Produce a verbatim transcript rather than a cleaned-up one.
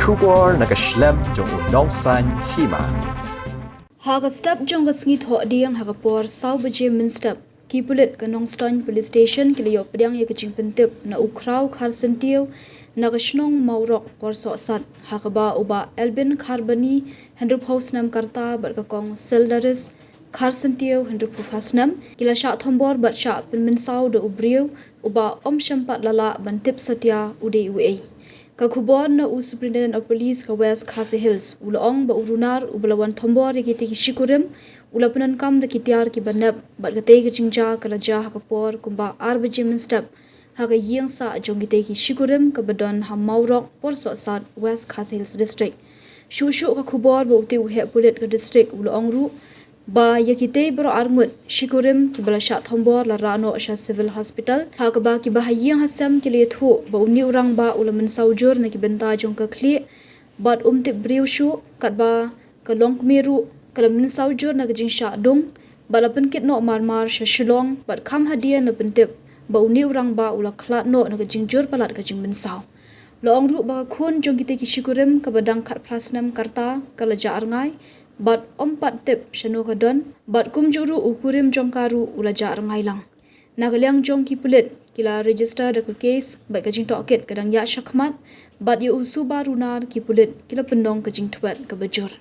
Khubor na ka shlem jong u Nongsaiñ Hima. Ha ka step jong ka sngi Thohdieng ha ka por saw baje mynstep, ki pulit ka Nongstoiñ Police Station ki la ïoh pdiang ïa ka jingpyntip na u Khraw Kharsyntiew na ka shnong Mawrok Porsohsat, ha kaba u Bah Elbin Kharbani, hynriewphew snem ka rta, bad ka Kong Seldaris Kharsyntiew, hynriewphew phra snem, ki la shah thombor bad shah pynmynsaw da u briew uba ym shym pat la lah ban tip satia u dei uei. Ka khubor na u Superintendent of Police ka West Khasi Hills u la ong ba u runar uba la wan thombor ïa kitei ki shikurim u la pyndonkam da ki tiar kiba nep, bad katei ka jingjia ka la jia ha ka por kumba ar baje mynstep ha ka ïing sah jong kitei ki shikurim kaba don ha Mawrok Porsohsat, West Khasi Hills District. Shuh shuh ka khubor ba utei u heh pulit ka district u la ong ruh ba ïa kitei baroh arngut shikurim kiba la shah thombor la rah noh sha Civil Hospital, ha kaba kiba ha ïing ha sem ki la ïathuh ba une u rangbah u la mynsaw jur na ki bynta jong ka khlieh bad um tip briew shuh, katba ka longkmie ruh ka la mynsaw jur na ka jingshah dung bad la pynkit noh marmar sha Shillong, bad kham hadien la pyntip ba une u rangbah u la khlad noh na ka jingjur palat ka jingmynsaw. La ong ruh ba ka khun jong kitei ki shikurim kaba dang khatphra snem ka rta ka la jah rngai bad ym pat tip shano ka don, bad kumjuh ruh u kurim jong ka ruh u la jah rngai lang. Na ka liang jong ki pulit, ki la register da ka case bad ka jingtohkit ka dang ïaid shakhmat, bad ïa u suba runar ki pulit ki la pynlong ka jingthwet kaba jur.